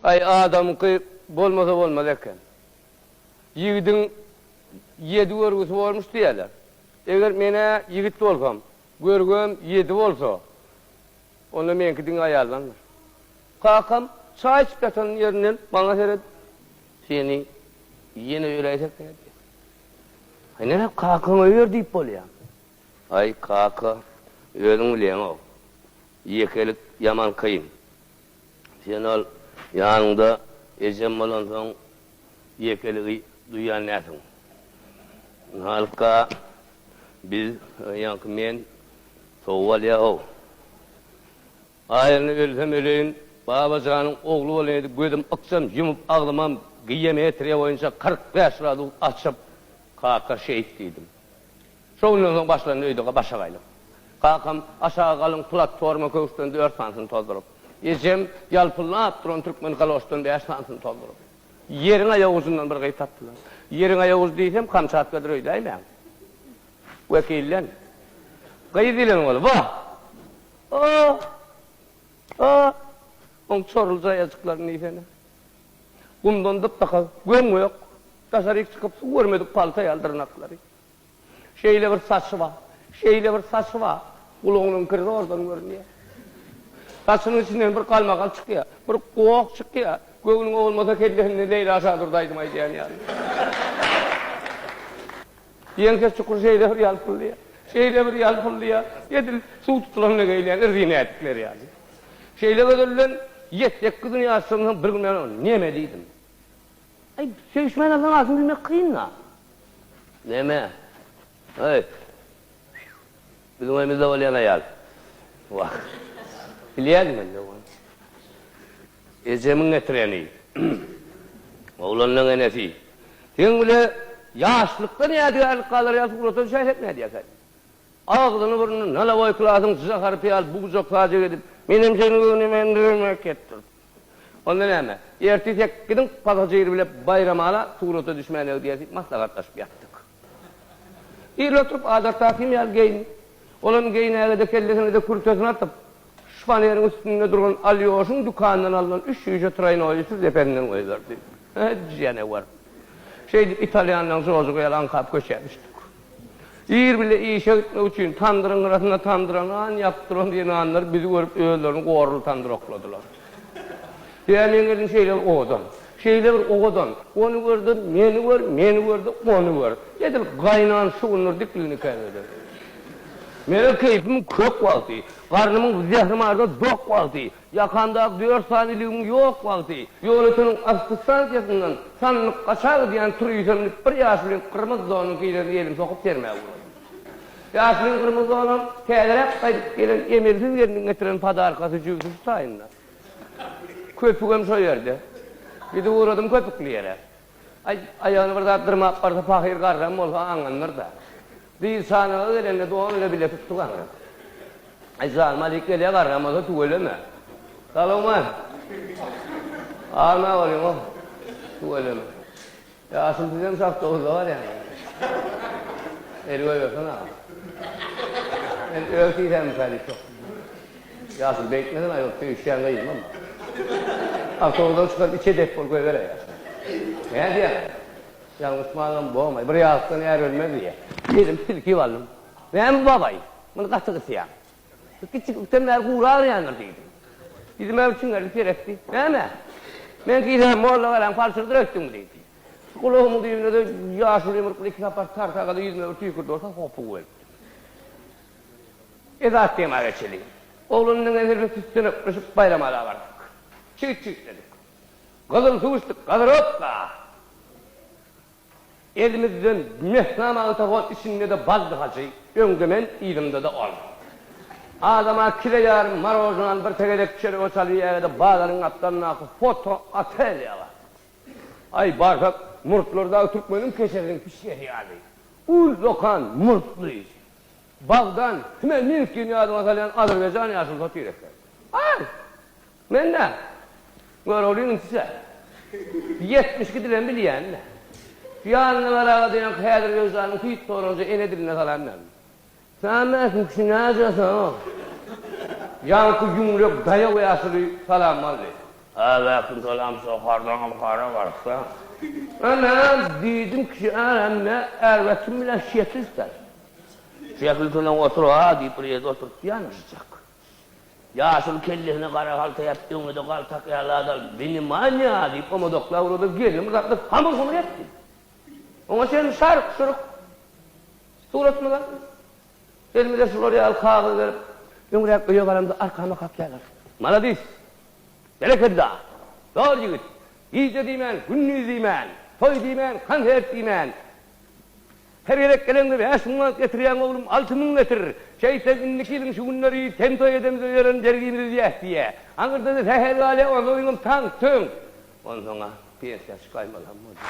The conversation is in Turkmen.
Aý, adamyňky bolmasa bolmaz eken. Ýigidiň ýedi görgüsi bormuş diýýärler. Eger men-ä ýigit bolsam, görgüm ýedi bolsa, onda meňki diňe aýaldandyr. Kakam çaý içip ýatan ýerinden maňa seredip, Seni ýene öläýsek nädýäň? Aý, näme kakaňa öýer diýip bolýamy? Aý, kaka, özüň bilýäň-ow, ýekelik ýaman kyn. Sen ol ýanyňda ejem bolansoň ýekeligi duýýan dälsiň. Halka biz, ýaňky men sowuk alýa-ow. Aýyny ölsem öleýin, Babajanyň ogly bolan edip gözüm ykjam ýumup agzymam geometriýa boýunça 45 gradus açyp, kaka şeýt diýdim. Şo günden soň başlandy öýde başagaýlyk. Kakam aşagy galyň platforma köwüşden dört sanysyny tozduryp, ejem ýalpyldap duran türkmen galoşdan bäş sanysyny tozduryp, ýeriň aýagujundan bir gyz tapdylar. Ýeriň aýagujy diýsem, Kamçatkadyr öýdäýmäň. Wekilden. Gyz diýlen boldy. Wah! O! O! Oň çorly jaýajyklaryny diýsene. Gumdan dyp-dykyz, göm-gök, daşaryk çykyp suw görmedik palta ýaly dyrnaklary. Şeýle bir saçy bar, şeýle bir saçy bar, gulagynyň kiri zordan görünýär. Saçynyň içinden bir galmagal çykýar, bir goh çykýar, göwnüňe bolmasa kellesinde Leýla Şadurdy aýdym aýdýan ýaly. Ýeňsesi çukur şeýle bir ýalpyldaýar, şeýle bir ýalpyldaýar, edil suw tutulanda geýilýän rezin ädikler ýaly. Şeýle gözelden ýetdi-sekizini ýaşansoň bir gün men oňa neme diýdim. Aý, söýüşmän alsaň adyny bilmek kyn-da. Neme? Aý, biziň öýümizde bolýan aýal. Wah, bilýärdim men ony. Ejemiň getireni. Oglanlaň enesi. Seň bile ýaşlykdan ýadygärlik galar ýaly surata düşäýsek nädýäs-aý? Agzyny-burnuny nalawoý klasyň j harpy ýaly bujak sajak edip, menem seni göwnemendirmek etdirip. Onda näme, ertir sekiziň pasažiri bile Baýramala surata düşmäne gidýäs diýip maslahatlaşyp ýatdyk. Ir oturyp adatdakym ýaly geýindim. Olam geýnäge-de kellesine-de kürtesini atyp, şifaneriň üstünde duran Alýoşyň dükanyndan alnan üç çüýşe troýnoýy süz depesinden goýberdi. Janawer. Şeýdip italýanlaň jojugy ýaly aňkap köçä düşdük. Ir bile işe gitmek üçin tamdyryň gyrasynda tamdyra nan ýapyp duran zenanlar bizi görüp özlerini gorly tamdyr okladylar. Ýa meň gelnim şeýle bir owadan, şeýle bir owadan, ony gör-de, meni gör, meni gör-de, ony gör. Edil gaýnan şugundyr dikligini käbede. Meniň keýpimiň kök wagty, garnymyň zährimarda dok wagty, Ýakamdaky dört sany iligimiň ýok wagty, Ýolöteniň asty stansiýasyndan sandyk gaça gidýän turiste münüp bir ýaşulyň gyrmyzy donunyň kisesini elim sokup sermäge ugradym. Ýaşulyň gyrmyzy donam täzeräk gaýdyp gelen emelsiz gelniň getiren podarkasy jübüsi şu taýynda. Köpügem şo ýerde. Gidip ugradym köpükli ýere. Aý, aýagyny bir zat dyrmap barsa pahyr garram bolsa aňandyr-da. Dyz çanaga gelende don ile bile tutduk aňryk. Aý, janym alyk gelýä garram bolsa tüweleme. Salowman. Alma bolýaň-ow. Tüweleme. Ýaşuly sizem şu awtobusda barýaňyzmy? El goýbersene agam. Men öz kisämika diýip sokdum. Ýaşuly beýtmesene aýol söýüşýän gyzymam bar. Awtobusdan çykaryp içe dek bol goýberäý ýaşuly. Nädýäň? Ýalňyşmanam bolmaý. Bir ýasykdan är ölmez diýýä. Elim silkip aldym. Näme bu babaý? Muny gaty gysýaň. Kiçilikden bäri gury agyrýandyr diýdim. Ýüzüme bir çiňerilip seretdi. Näme? Men kisäm molla garaň palçyrdyr öýtdüňmi diýdi. Şu gulagymyň düýbünde-de ýaşuly ýumruk bilen iki sapar tarsaga-da ýüzüme bir tüýkürdi bolsa hopugy gelipdi. Esasy tema geçeli. Oglan bilen hernä süssenekleşip Baýramala bardyk. Çigit çigitledik. Gyzyl suw içdik, gazirovka! Elimizden mesna magtawon içinde-de baldy hajy, öňde men, yzymda-da ol. Adama kile ýarym marožnany bir tegelek çörege çalyp iýäge-de bazaryň gapdalyndaky foto otelýa bardyk. Aý, barsak, murtlar dagy türkmeniň keçesiniň pişgesi ýaly. Ullakan murtly, Bagdan Hmelnitskini ýadyňa salýan azerbaýjan ýaşulusy otyr eken. Aý! Men-dä, Göroglynyň inçe. 72 dilem bilýän-dä. Şu ýanyna baraga diýen häzirbegjanyň süýt soranja ene diline salam berdi. Salam kişi näjesoň? Ýaňky ýüňlek daýaw ýaşuly salam aldy. Aleýkum salam sokardaňam gara barsa. Anam diýdim kişi äremine ärbetim bilen şekildir. Şekil soň otur ha diýip bir ýerde oturtdy ýanaşyjak. Ýaşuly kellesine gara halta ýapdy öňüne-de galtak ýaly adam Winimaniýa diýip omadaklap urdy gelin bir zatlar hamyr-humyr etdi. Oňa çenli şark-şuruk suratymyz aldy. Elimize şular ýaly kagyz berip, öňräk öýe baramda arkama kakýarlar. Maladis! Berekella! Zor ýigit! Gije diýmän, gündiz diýmän, toý diýmän, konsert diýmän, her gezek geleňde 5000 manat getirýäň oglum, 6000 getir! Şeýtseň indiki ýylyň şu günleri sen toý edemizde ýören bergimizi üzýäs diýýä. Aňyrda-da sähel galýa, onsoňam taňk-töňk. Onsoň-a pensiýa çykaýmalam bolýar.